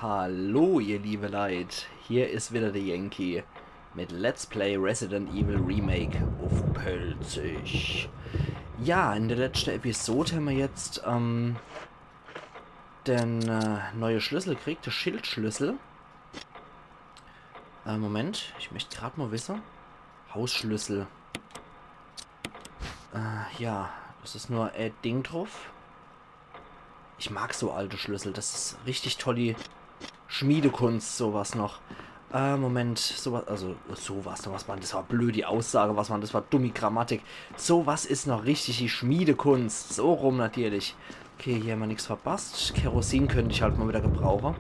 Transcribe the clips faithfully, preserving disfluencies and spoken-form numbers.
Hallo, ihr liebe Leit, hier is wieder de Yankee mit Let's Play Resident Evil Remake uff Pälzisch. Ja, in de letschte Episod hämmer jetzt, ähm, den, äh, neie Schlüssel kriegt, de Schildschlüssel. Äh, Moment, ich möcht grad mol wisse. Hausschlüssel. Äh, ja, des is nur e Ding druff. Ich mag so alte Schlüssel, des is richtig tolli Schmiedekunst, so was noch. Äh, Moment, so was, also, so was, so was war, des war blöd, die Aussage, was war, des war dummi Grammatik. So was is noch richtig die Schmiedekunst, so rum natürlich. Okay, hier hämmer nix verpasst. Kerosin könnt ich halt mol wieder gebrauche.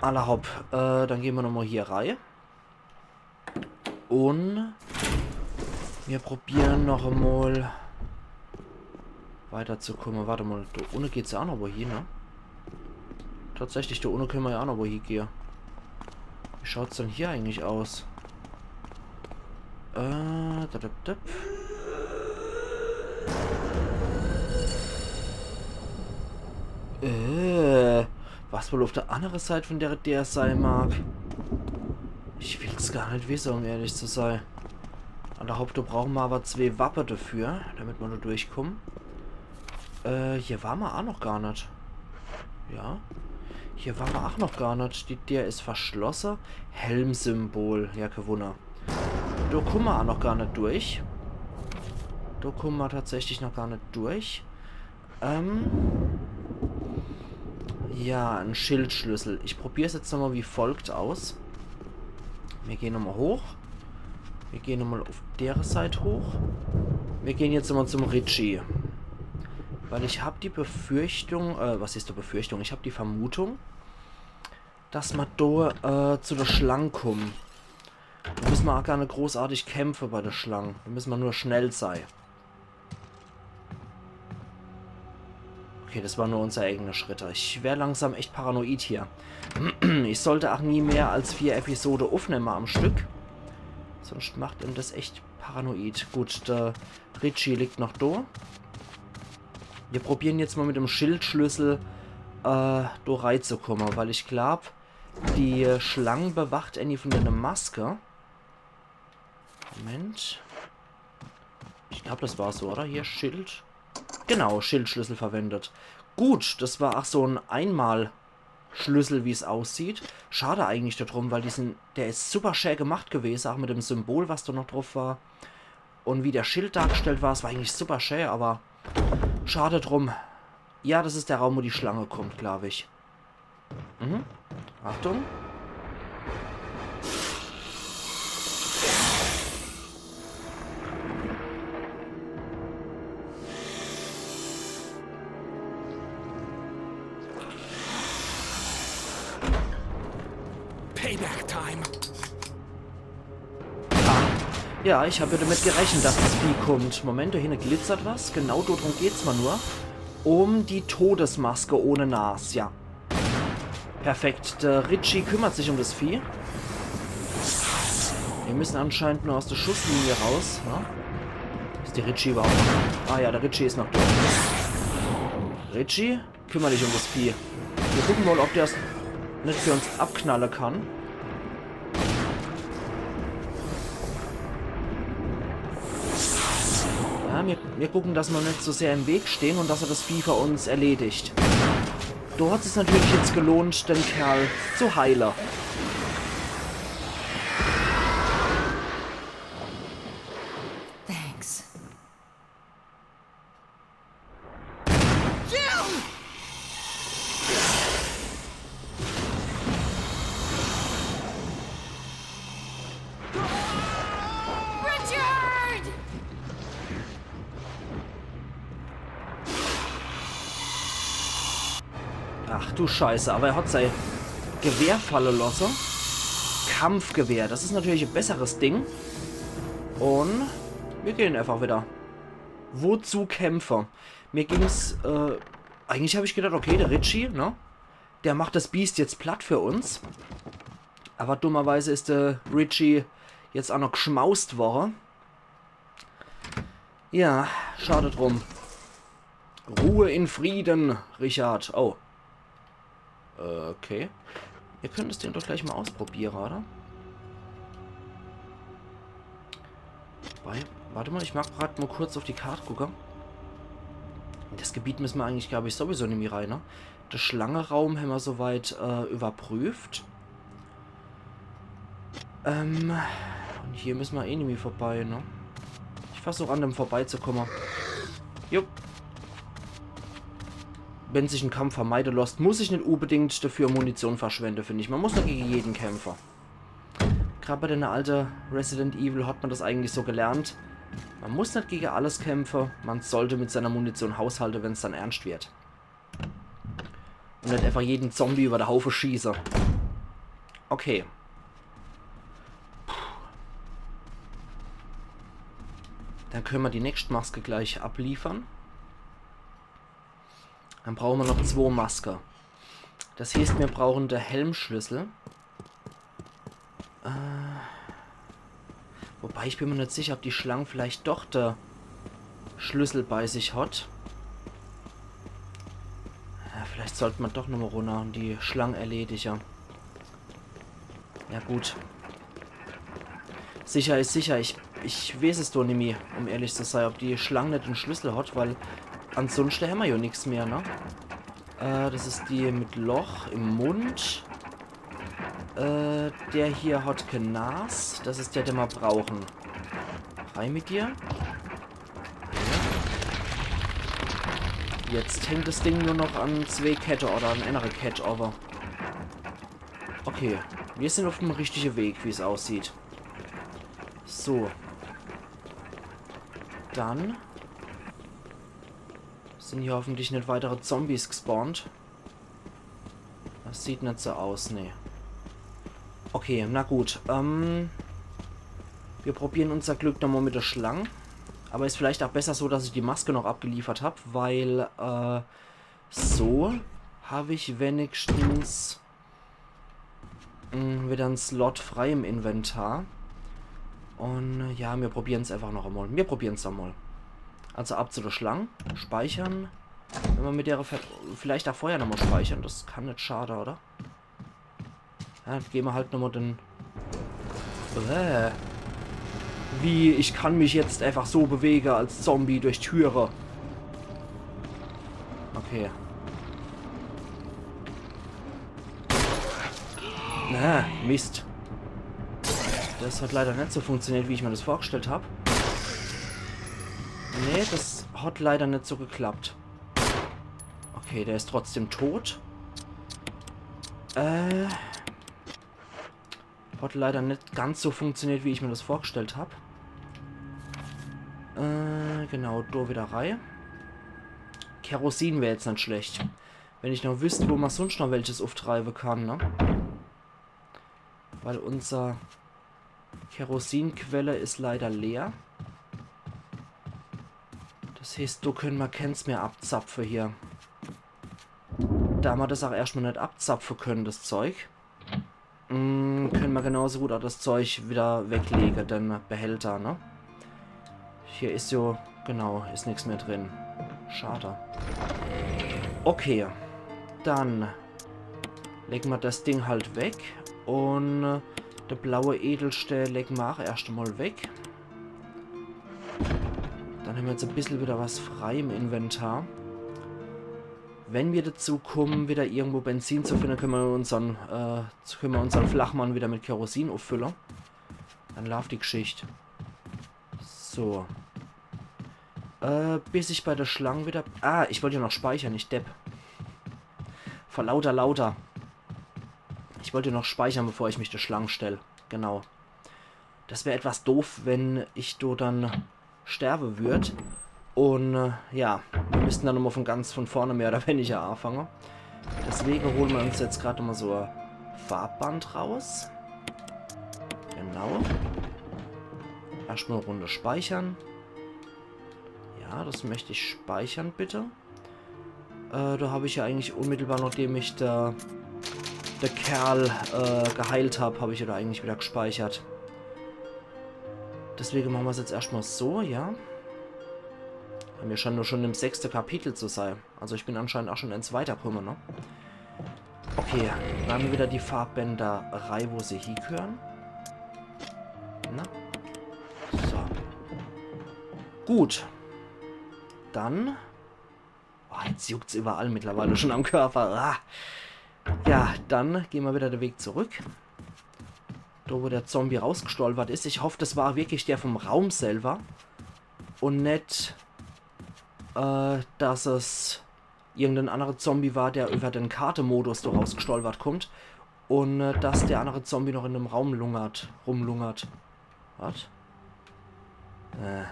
Alla hopp, äh, dann gehn mer nochmol hier rei. Un mir probieren noch emol weiterzukumme. Wart emol, do unne geht's jo ach noch wo hin, ne? Tatsächlich, do unne könne mer jo ach noch wo higehe. Wie schaut's dann hier eigentlich aus? Äh, da, da, da. Äh, was wohl uff de annere Seit vun der Deer sei mag? Ich will's gar net wisse, um ehrlich zu sei. Alla hopp, do brauche mer awwer zwee Wappe dafür, damit mer do durchkumme. Äh, hier ware mer ach noch gar net. Ja. Hier ware mer ach noch gar net. Die Deer is verschlosse. Helmsymbol. Ja, kee Wunner. Do kumme mer ach noch gar net durch. Do kumme mer tatsächlich noch gar net durch. Ähm. Ja, en Schildschlüssel. Ich probier's jetzt nochmol wie folgt aus. Mir gehn nochmol hoch. Mir gehn nochmol uff dere Seit hoch. Mir gehn jetzt nochmol zum Richie. Weil ich hab die Befürchtung, äh, was is die Befürchtung? Ich hab die Vermutung, dass mer do, äh, zu de Schlang kumme. Do müsse mer ach gar net großartig kämpfe bei de Schlang. Do müsse mer nur schnell sei. Okay, des ware nur unsere eigene Schritte. Ich wer langsam echt paranoid hier. Ich sollt ach nie mehr als vier Episode uffnemme am Stück. Sonscht macht em des echt paranoid. Gut, de Richie liegt noch do. Mir probieren jetzt mol mit dem Schildschlüssel, äh, do reizukumme, weil ich glaub, die Schlang bewacht äni vun dene Maske. Moment. Ich glaub, des war so, oder? Hier, Schild. Genau, Schildschlüssel verwendet. Gut, des war ach so en Einmal-Schlüssel, wie's aussieht. Schade eigentlich dodrum, weil die sin, der is super schä gemacht gewese, ach mit dem Symbol, was do noch druff war. Un wie der Schild dargestellt war, es war eigentlich super schä, awwer schade drum. Ja, des is der Raum, wo die Schlange kummt, glaub ich. Mhm. Achtung. Payback time. Ja, ich hab jo damit gerechnet, dass des Vieh kummt. Moment, do hinne glitzert was. Genau dodrum geht's mol nur. Um die Todesmaske ohne Nas, ja. Perfekt, de Richie kümmert sich um des Vieh. Mir müsse anscheinend nur aus de Schusslinie raus, ne? Is de Richie üwwerhaupt noch? Ah ja, de Richie is noch do. Richie? Kümmer dich um des Vieh. Mir gucke mol, ob der's net für uns abknalle kann. Ja, mir, mir gucke, dass mer net so sehr im Weg stehn un dass er des Vieh für uns erledigt. Do hat sich's natürlich jetzt gelohnt, den Kerl zu heile. Thanks. Ach du Scheiße, awwer er hat sei Gewehr falle losse. Kampfgewehr, des is natürlich e besseres Ding. Un mir gehn einfach wieder. Wozu kämpfe? Mir ging's, äh, eigentlich hab ich gedacht, okay, de Richie, ne? Der macht des Biest jetzt platt für uns. Awwer dummerweise is de Richie jetzt ach noch gschmaust worre. Ja, schade drum. Ruhe in Frieden, Richard. Oh. Äh, Äh, okay. Mir könne des Ding doch gleich mol ausprobiere, oder? Wobei, wart emol, ich mag grad mol kurz uff die Kart gucke. In des Gebiet misse mer eigentlich, glaab ich, sowieso nimmi rein, ne? De Schlangeraum hämmer soweit, äh, überprüft. Ähm, un hier misse mer eh nimmi vorbei, ne? Ich versuch, an dem vorbeizukomme. Jupp. Wenn sich en Kampf vermeide losst, muss ich net unbedingt dafür Munition verschwende, find ich. Mer muss net gege jeden kämpfe. Grad bei denne alte Resident Evil hat mer des eigentlich so gelernt. Mer muss net gege alles kämpfe, mer sollt mit seiner Munition haushalte, wenn's dann ernscht werd. Un net einfach jeden Zombie über de Haufe schieße. Okay. Puh. Dann könne mer die nächscht Maske gleich abliefere. Dann brauche mer noch zwo Maske. Des heeßt, mir brauche de Helmschlüssel. Äh, wobei, ich bin mer net sicher, ob die Schlang vielleicht doch de Schlüssel bei sich hat. Ja, vielleicht sollt mer doch nochmol runner un die Schlang erledige. Ja, gut. Sicher is sicher. Ich, ich weeß es doch nimmi, um ehrlich zu sei, ob die Schlang net en Schlüssel hat, weil ansunschte hämmer jo nix mehr, ne? Äh, des is die mit Loch im Mund. Äh, der hier hat kee Nas. Des is der, den mer brauche. Rei mit dir. Jetzt hängt des Ding nur noch an zwee Kette oder an ennere Kett, awwer okay, mir sin uff dem richtige Weg, wie's aussieht. So. Dann sin hier hoffentlich net weitere Zombies gespawnt. Des sieht net so aus, nee. Okay, na gut. Ähm, mir probiere unser Glück nochmol mit de Schlang. Awwer is vielleicht ach besser so, dass ich die Maske noch abgeliefert hab, weil, äh, so hab ich wenigstens, mm, wieder en Slot frei im Inventar. Un, äh, ja, mir probiere's einfach noch emol. Mir probiere's emol. Also ab zu de Schlang. Speichere. Wenn mer mit der ver-, vielleicht ach vorher nochmol speichere. Des kann net schade, oder? Ja, gehn mer halt nochmol den... Äh. Wie, ich kann mich jetzt einfach so bewege als Zombie durch Türe. Okay. Na, Mist. Des hat leider net so funktioniert, wie ich mer des vorgestellt hab. Nee, des hat leider net so geklappt. Okay, der is trotzdem tot. Äh. Hat leider net ganz so funktioniert, wie ich mer des vorgestellt hab. Äh, genau, do wieder rei. Kerosin wär jetzt net schlecht. Wenn ich noch wüsst, wo mer sunscht noch welches ufftreibe kann, ne? Weil unser Kerosinquelle is leider leer. Des heeßt, do könne mer kens mehr abzapfe hier. Da mer des ach erschtmol net abzapfe könne, des Zeug, mm, könne mer genauso gut ach des Zeug wieder weglege, den Behälter, ne? Hier is jo, genau, is nix mehr drin. Schade. Okay, dann lege mer des Ding halt weg un, äh, de blaue Edelstää lege mer ach erschtmol weg. Dann hämmer jetzt e bissel wieder was frei im Inventar. Wenn mer dazu kumme, wieder irgendwo Benzin zu finne, könne mer unsern, äh, könne mer unsern Flachmann wieder mit Kerosin uffülle. Dann laaft die Gschicht. So. Äh, bis ich bei de Schlang wieder... Ah, ich wollt jo noch speichere, ich Depp. Vor lauter, lauter. Ich wollt jo noch speichere, bevor ich mich de Schlang stell. Genau. Des wär etwas doof, wenn ich do dann sterwe würd. Un, äh, ja, mir müssten dann nochmol von ganz von vorne mehr oder weniger aafange. Deswege hole mer uns jetzt grad nochmol so e Farbband raus. Genau. Erschtmol e Runde speichere. Ja, des möcht ich speichere, bitte. Äh, do hab ich jo eigentlich unmittelbar, nachdem ich de, de Kerl, äh, geheilt hab, hab ich jo do eigentlich wieder gspeichert. Deswege mache mer's jetzt erschtmol so, ja. Mir scheine jo schun im sechste Kapitel zu sei. Also ich bin anscheinend ach schun eens weiterkumme, ne? Okay, dann wieder die Farbbänder rei, wo se hiegehören. Na? So. Gut. Dann. Oh, jetzt juckt's überall mittlerweile schon am Körper. Ah. Ja, dann gehn mer wieder de Weg zurück. Do, wo der Zombie rausgestolpert is. Ich hoff, das war wirklich der vom Raum selber. Un net, äh, dass es irgendein annerer Zombie war, der über den Kartemodus do rausgestolpert kommt. Un, äh, dass der annere Zombie noch in dem Raum lungert, rumlungert. Was? Äh,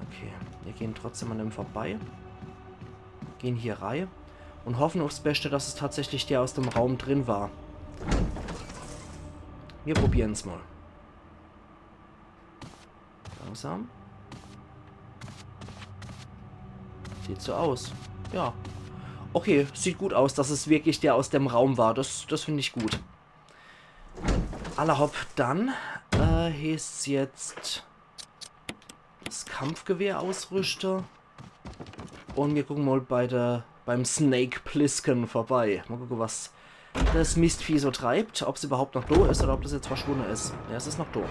okay. Wir gehen trotzdem an dem vorbei. Gehen hier rei. Un hoffen aufs Beste, dass es tatsächlich der aus dem Raum drin war. Wir probieren's mal. Langsam. Sieht so aus. Ja. Okay, sieht gut aus, dass es wirklich der aus dem Raum war. Das, das find ich gut. Alla hopp, dann, äh, heißt's jetzt das Kampfgewehr ausrüschte. Un wir gucken mal bei der, beim Snake Plissken vorbei. Mal gucken, was das Mistvieh so treibt. Ob's überhaupt noch do is oder ob das jetzt verschwunne is. Ja, es is noch do.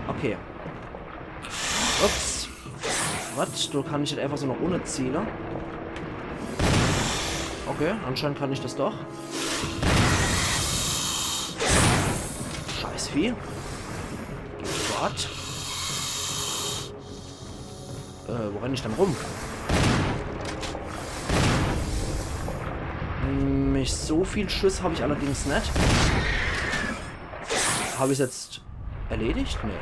Okay. Ups. Was? Do kann ich net einfach so noch unne ziele. Okay, anscheinend kann ich das doch. Scheißvieh. What? Äh, wo renn ich denn rum? Hm, so viel Schuss hab ich allerdings net. Hab ich's jetzt erledigt? Nee.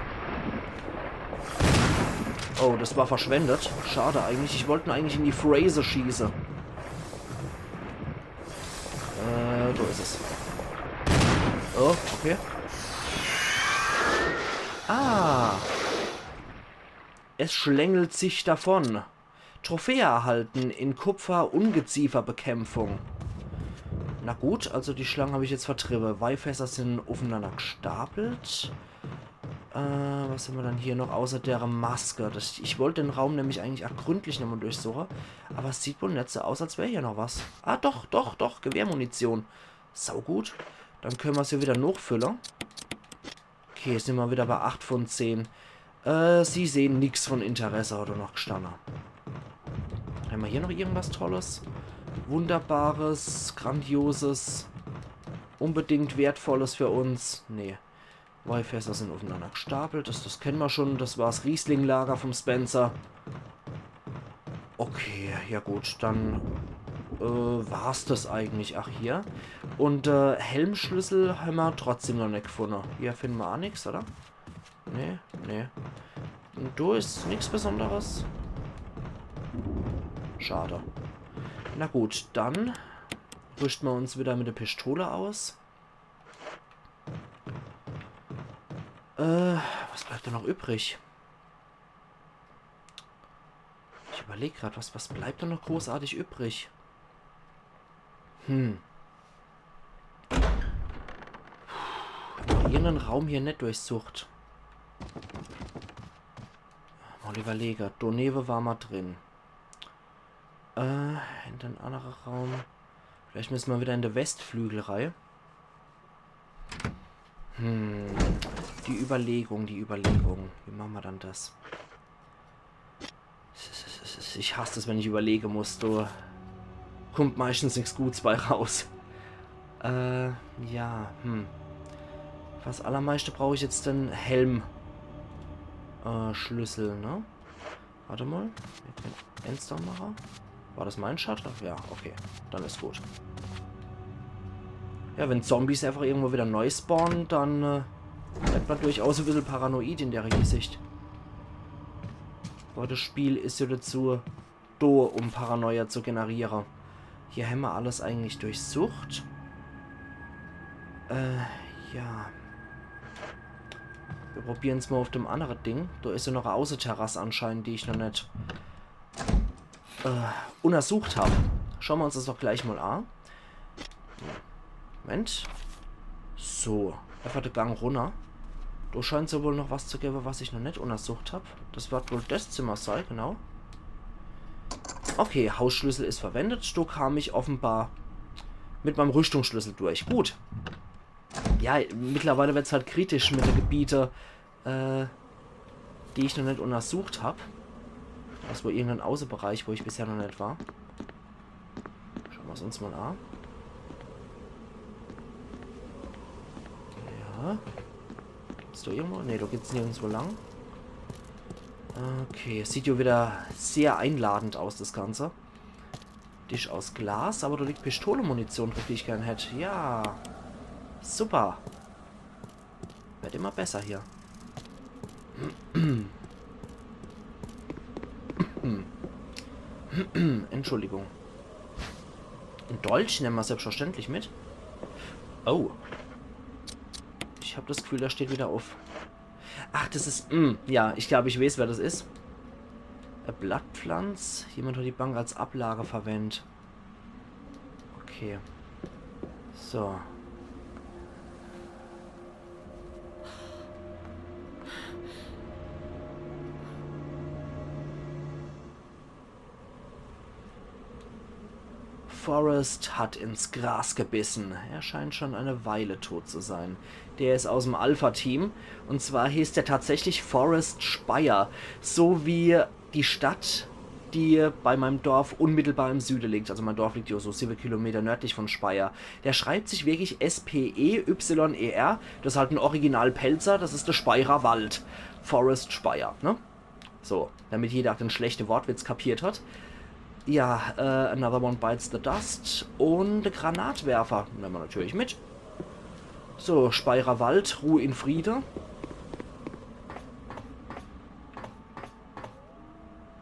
Oh, das war verschwendet. Schade eigentlich. Ich wollt eigentlich in die Fraser schieße. Äh, do is es. Oh, okay. Ah. Es schlängelt sich davon. Trophäe erhalten in Kupfer Ungezieferbekämpfung. Na gut, also die Schlange hab ich jetzt vertriebe. Weinfässer sin uffeinander gestapelt. Äh, was hämmer dann hier noch außer der Maske? Das, ich wollt den Raum nämlich eigentlich ach gründlich nochmal durchsuche. Aber es sieht wohl net so aus, als wär hier noch was. Ah, doch, doch, doch, Gewehrmunition. Saugut. Dann könne mer's hier wieder nochfülle. Okay, jetzt sin mer wieder bei acht von zehn. Äh, Sie sehen nix von Interesse, hat er noch gestanne. Hämmer hier noch irgendwas Tolles? Wunderbares, Grandioses, unbedingt Wertvolles für uns? Nee. Weinfässer sin uffeinander gestapelt. Das, das kenne mer schon. Das war's Rieslinglager vom Spencer. Okay, ja gut, dann, äh, war's das eigentlich. Ach, hier. Un, äh, Helmschlüssel hämmer trotzdem noch net gefunne. Hier finne mer ach nix, oder? Nee, nee. Un do is nix Besonderes. Schade. Na gut, dann rüschte mer uns wieder mit der Pistole aus. Äh, was bleibt do noch übrig? Ich überleg grad, was, was bleibt do noch großartig übrig? Hm. Puh, irgendein Raum hier net durchsucht. Mal überlege. Do newe war mer drin. Äh, in den annere Raum. Vielleicht müsse mer wieder in de Westflügel rei. Hm. Die Überlegung, die Überlegung. Wie mache mer dann das? Ich hass das, wenn ich überlege muss. Do kummt meistens nix Guts bei raus. Äh, ja, hm. Fürs Allermeiste brauch ich jetzt den Helm, äh, Schlüssel, ne? Wart mal. Wir kenne ens do mache. War das mein Schatte? Ja, okay. Dann is gut. Ja, wenn Zombies einfach irgendwo wieder neu spawne, dann, äh, werd mer durchaus e bissel paranoid in der Hinsicht. Aber das Spiel is ja dazu do, um Paranoia zu generiere. Hier hämmer alles eigentlich durchsucht. Äh, ja. Wir probieren's mal uff dem annere Ding. Do is ja noch e Außeterrass anscheinend, die ich noch net, äh, untersucht hab. Schaue mer uns das doch gleich mal a. Moment. So, einfach de Gang runner. Do scheint's ja wohl noch was zu gewwe, was ich noch net untersucht hab. Das werd wohl das Zimmer sei, genau. Okay, Hausschlüssel is verwendet. Do kam ich offenbar Mit meinem Rüstungsschlüssel durch. Gut. Ja, mittlerweile wird's halt kritisch mit de Gebiete, äh, die ich noch net untersucht hab. Das war irgendein Außebereich, wo ich bisher noch net war. Schaue mer's uns mal an. Ja. Gibt's do irgendwo? Ne, do geht's nirgendwo lang. Okay, es sieht jo wieder sehr einladend aus, das Ganze. Tisch aus Glas, aber do liegt Pistolemunition druff, die ich gern hätt. Ja. Super. Wird immer besser hier. Entschuldigung. En Dolch nemme mer selbstverständlich mit. Oh. Ich hab das Gefühl, der steht wieder uff. Ach, das is, mm, ja, ich glaub, ich weeß, wer das is. E Blattpflanz. Jemand hat die Bank als Ablage verwendt. Okay. So. Forrest hat ins Gras gebissen. Er scheint schon eine Weile tot zu sein. Der is aus'm Alpha-Team. Und zwar heeßt er tatsächlich Forrest Speyer. So wie die Stadt, die bei meinem Dorf unmittelbar im Süde liegt. Also mein Dorf liegt jo so siwwe Kilometer nördlich von Speyer. Der schreibt sich wirklich S P E Y E R. Das is halt en Original-Pälzer. Das is de Speyerer Wald. Forrest Speyer, ne? So, damit jeder den schlechte Wortwitz kapiert hat. Ja, äh, another one bites the dust. Und de Granatwerfer nemme mer natürlich mit. So, Speyerer Wald, Ruh in Friede.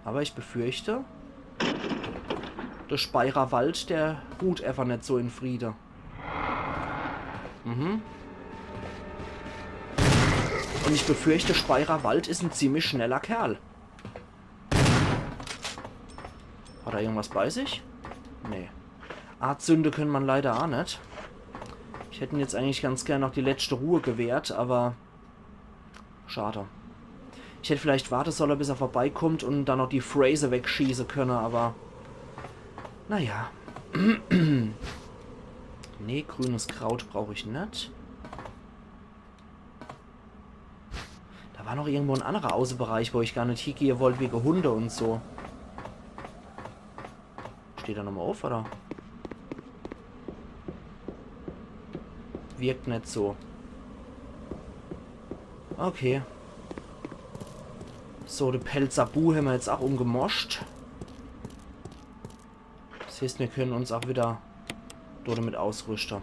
Aber ich befürchte, de Speyerer Wald, der ruht einfach net so in Friede. Mhm. Und ich befürchte, Speyerer Wald is en ziemlich schneller Kerl. Hat er irgendwas bei sich? Nee. Anzünde könne mer leider aa net. Ich hätt em jetzt eigentlich ganz gern noch die letzte Ruhe gewährt, aber schade. Ich hätt vielleicht warte solle, bis er vorbeikommt und dann noch die Fraser wegschieße könne, aber naja. Nee, grünes Kraut brauch ich net. Da war noch irgendwo en annerer Außebereich, wo ich gar net hiegehe wollt, wege Hunde und so. Steht er nochmal uff, oder? Wirkt net so. Okay. So, de Pälzer Bu hämmer jetzt aa umgemoscht. Das heeßt, mir könne uns aa wieder do damit ausrüschte.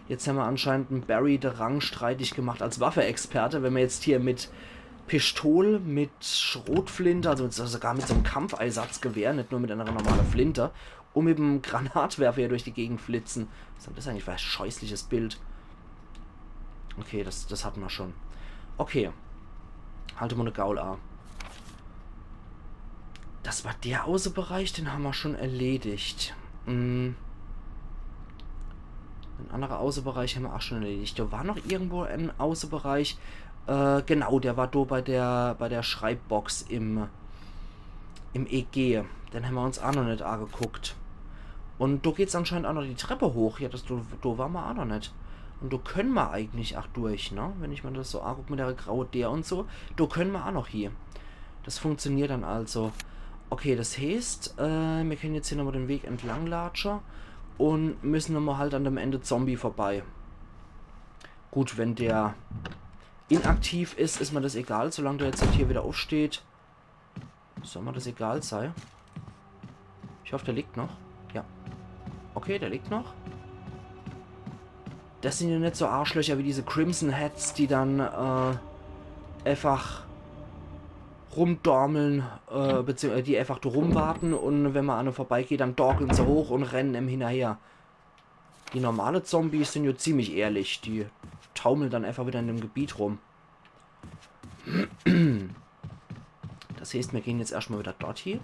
Jetzt hämmer anscheinend em Barry de Rang streitig gemacht als Waffeexperte, wenn mer jetzt hier mit Pistol, mit Schrotflinte, also mit, sogar mit so'm Kampfeisatzgewehr, net nur mit einer normalen Flinte, und mit em Granatwerfer hier durch die Gegend flitzen. Was is denn das eigentlich für e scheußliches Bild? Okay, das, das hatten mer schon. Okay. Halte mer e Gaul a. Das war der Außebereich, den hämmer schon erledigt. Hm. En annerer Außebereich hämmer aa schon erledigt. Da war noch irgendwo en Außebereich. Äh, genau, der war do bei der, bei der Schreibbox im, im E G. Den hämmer uns aa noch net ageguckt. Und do geht's anscheinend aa noch die Treppe hoch. Ja, das, do, do war mer aa noch net. Und do könne mer eigentlich aa durch, ne? Wenn ich mer das so aguck mit der graue Deer und so. Do könne mer aa noch hie. Das funktioniert dann also. Okay, das heeßt, äh, mir könne jetzt hier nochmal den Weg entlang latsche und müssen nochmal halt an dem Ende Zombie vorbei. Gut, wenn der inaktiv is, is mer das egal, solange der jetzt halt hier wieder uffsteht. Soll mer das egal sei? Ich hoff, der liegt noch. Ja. Okay, der liegt noch. Das sin ja net so Arschlöcher wie diese Crimson Heads, die dann, äh, einfach rumdormeln, äh, beziehungsweise die einfach do rumwarten und wenn mer an ihnen vorbeigeht, dann dorkeln se hoch und rennen em hinnerher. Die normale Zombies sin ja ziemlich ehrlich, die taumeln dann einfach wieder in dem Gebiet rum. Das heeßt, mir gehen jetzt erschtmal wieder dort hie.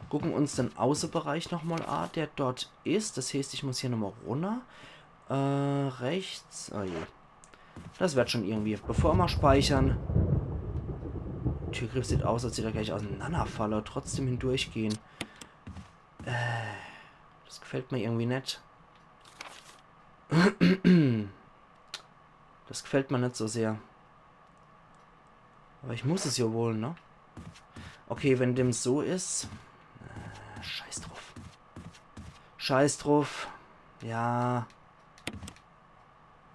Gucken uns den Außebereich nochmal a, der dort is. Das heeßt, ich muss hier nochmal runner. Äh, rechts. Oh je. Das wird schon irgendwie. Bevor mer speichern. Türgriff sieht aus, als würd er gleich auseinanderfalle. Trotzdem hindurchgehen. Äh. Das gefällt mir irgendwie net. Das gefällt mir net so sehr. Aber ich muss es ja wohl, ne? Okay, wenn dem so is. Äh, scheiß drauf. Scheiß drauf. Ja.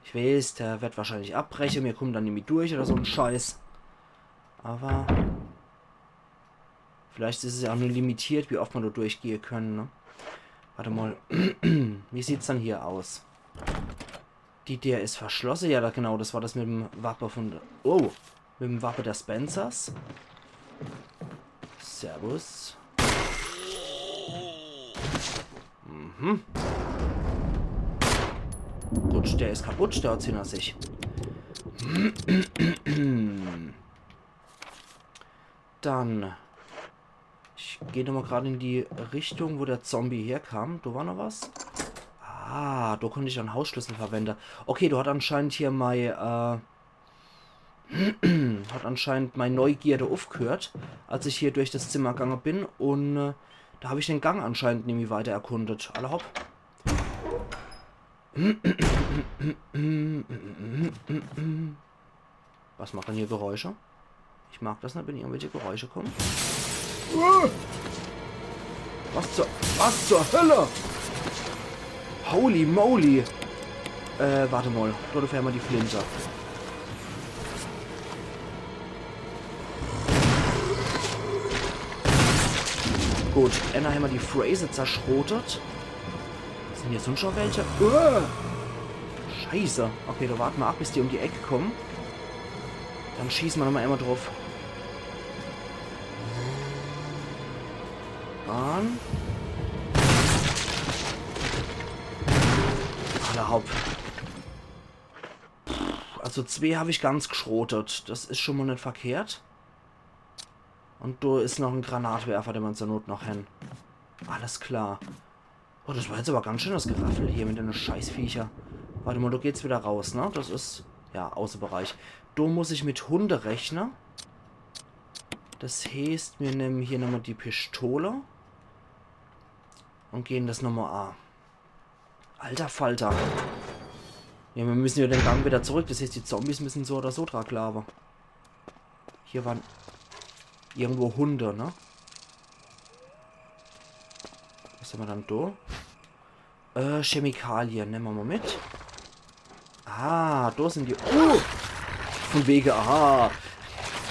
Ich weiß, der wird wahrscheinlich abbrechen, mir kommen dann nimmi durch oder so en Scheiß. Aber vielleicht is es ja auch nur limitiert, wie oft man da durchgehe können, ne? Warte mal. Wie sieht's dann hier aus? Die Deer is verschlosse. Ja, da, genau, das war das mit dem Wappe von der, oh, mit dem Wappe der Spencers. Servus. Mhm. Gut, der is kaputt, der hat's hinter sich. Dann. Ich geh nochmal grad in die Richtung, wo der Zombie herkam. Da war noch was. Ah, da konnt ich en Hausschlüssel verwende. Okay, da hat anscheinend hier mei, äh, hat anscheinend mei Neugierde uffgehört, als ich hier durch das Zimmer gange bin. Und, äh, da hab ich den Gang anscheinend nimmi weiter erkundet. Alla hopp. Was macht denn hier Geräusche? Ich mag das net, wenn irgendwelche Geräusche kommen. Äh! Was zur, was zur Hölle? Holy moly! Äh, warte mal. Dort fähr mal die Flinte. Gut, enner hämmer die Fraser zerschrotet. Sind hier sonst schon welche? Uah! Scheiße. Okay, da warten wir ab, bis die um die Ecke kommen. Dann schießen wir nochmal einmal drauf. An. Alla hopp. Also zwei hab ich ganz geschrotet. Das is schon mal net verkehrt. Und da is noch en Granatwerfer, den man zur Not noch hen. Alles klar. Oh, das war jetzt aber ganz schön das Geraffel hier mit den Scheißviecher. Warte mal, da geht's wieder raus, ne? Das is, ja, Außebereich. Da muss ich mit Hunde rechnen. Das heißt, wir nehmen hier nochmal die Pistole. Und gehen das nochmal an. Alter Falter. Ja, wir müssen ja den Gang wieder zurück. Das heißt, die Zombies müssen so oder so dran glauben. Hier waren irgendwo Hunde, ne? Was hämmer dann da? Äh, Chemikalien, nehmen wir mal mit. Ah, da sind die. Uh! Von wege, aha.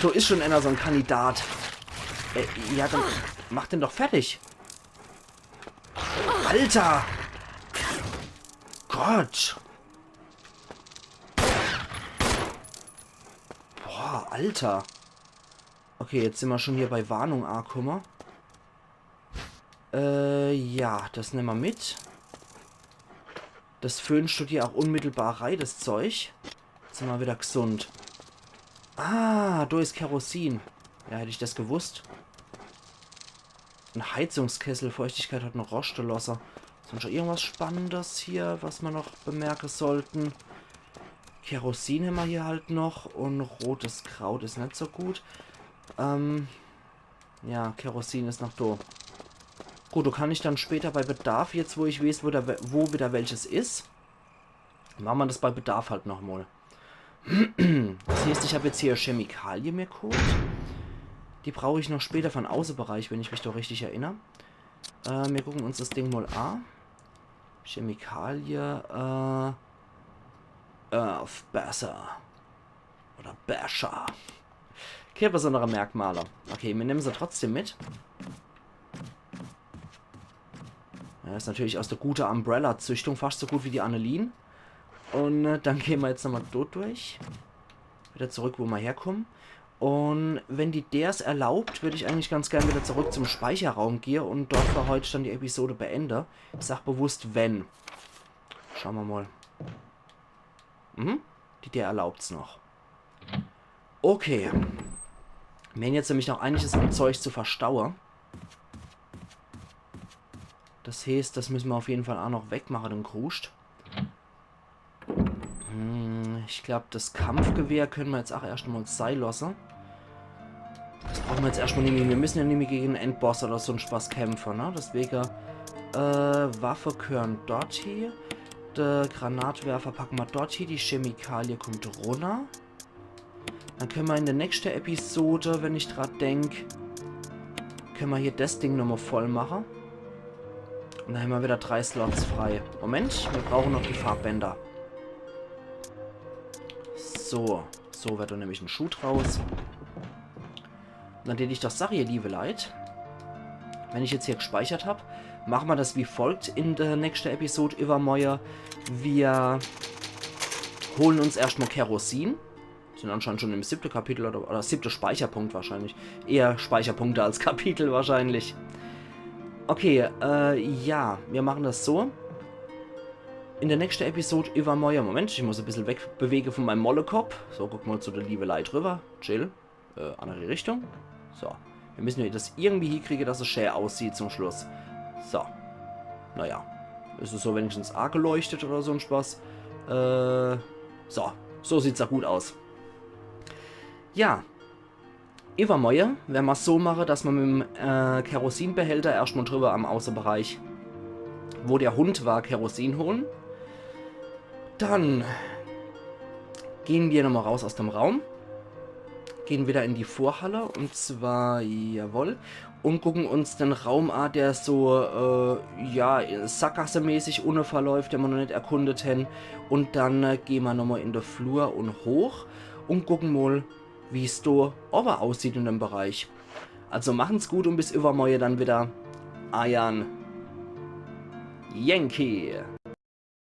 Da is schon einer so en Kandidat. Äh, ja, dann mach den doch fertig. Alter! Gott! Boah, Alter. Okay, jetzt sind wir schon hier bei Warnung angekommen. Äh, ja, das nehmen wir mit. Das föhnt du dir auch unmittelbar rein, das Zeug. Jetzt sind wir wieder gesund. Ah, da is Kerosin. Ja, hätt ich das gewusst. En Heizungskessel, Feuchtigkeit hat noch roschte losse. Sonst noch irgendwas Spannendes hier, was wir noch bemerken sollten? Kerosin hämmer hier halt noch und rotes Kraut is net so gut. Ähm, ja, Kerosin is noch da. Gut, da kann ich dann später bei Bedarf, jetzt wo ich weiß, wo, der, wo wieder welches is, machen wir das bei Bedarf halt nochmal. Das heißt, ich hab jetzt hier Chemikalie mir geholt. Die brauch ich noch später für en Außebereich, wenn ich mich doch richtig erinner. Äh, wir gucken uns das Ding mal an. Chemikalie, äh, Earth Basher. Oder Basher. Keine besondere Merkmale. Okay, wir nehmen sie trotzdem mit. Ja, is natürlich aus der gute Umbrella-Züchtung, fast so gut wie die Annelien. Und äh, dann gehen wir jetzt nochmal dort durch. Wieder zurück, wo wir herkommen. Und wenn die Deers erlaubt, würde ich eigentlich ganz gern wieder zurück zum Speicherraum gehen und dort für heute dann die Episode beende. Ich sag bewusst wenn. Schauen wir mal. Mhm. Die Deer erlaubt's noch. Okay. Wir haben jetzt nämlich noch einiges an Zeug zu verstauen. Das heißt, das müssen wir auf jeden Fall auch noch wegmachen, den Kruscht. Hm, ich glaub, das Kampfgewehr können wir jetzt auch erst einmal sein lassen. Das brauchen wir jetzt erstmal nicht mehr. Wir müssen ja nicht mehr gegen einen Endboss oder so en Spaß kämpfen, ne? Deswegen Äh, Waffe gehören dort hie. De Granatwerfer packe ma dort hie. Die Chemikalie kommt runner. Dann könne ma in de nächste Episode, wenn ich dran denk, könne ma hier des Ding nochmal voll mache. Und dann hämmer wieder drei Slots frei. Moment, mir brauche noch die Farbbänder. So, so werd dann nämlich en Schuh draus. Und dann tät ich doch sage, ihr liebe Leit, wenn ich jetzt hier gespeichert hab, mache ma das wie folgt in de nächste Episode iwwermorje. Mir hole uns erscht mal Kerosin. Sind anscheinend schon im siebte Kapitel oder, oder siebte Speicherpunkt wahrscheinlich. Eher Speicherpunkte als Kapitel wahrscheinlich. Okay, äh, ja, mir mache das so. In de nächste Episode iwwermorje. Moment, ich muss e bissel wegbewege von meinem Mollekopp. So, guck mal zu de liebe Leit rüber. Chill. Äh, andere Richtung. So. Mir müssen das irgendwie hiekriege, dass es schä aussieht zum Schluss. So. Naja. Is es so wenigstens ageleuchtet oder so en Spaß? Äh, so. So sieht's ja gut aus. Ja. Iwwermorje werre ma's so mache, dass ma mit em äh, Kerosinbehälter erscht mal drüber am Außebereich, wo der Hund war, Kerosin holen. Dann gehen mir nochmal raus aus dem Raum. Gehen wieder in die Vorhalle und zwar, jawohl, und gucken uns den Raum an, der so, äh, ja, sackgassemäßig unne verläuft, den ma noch net erkundet hen. Und dann äh, gehen ma nochmal in de Flur und hoch und gucken mal, wie's do owwe aussieht in dem Bereich. Also machen's gut und bis iwwermorje dann wieder. Eiern Yankee.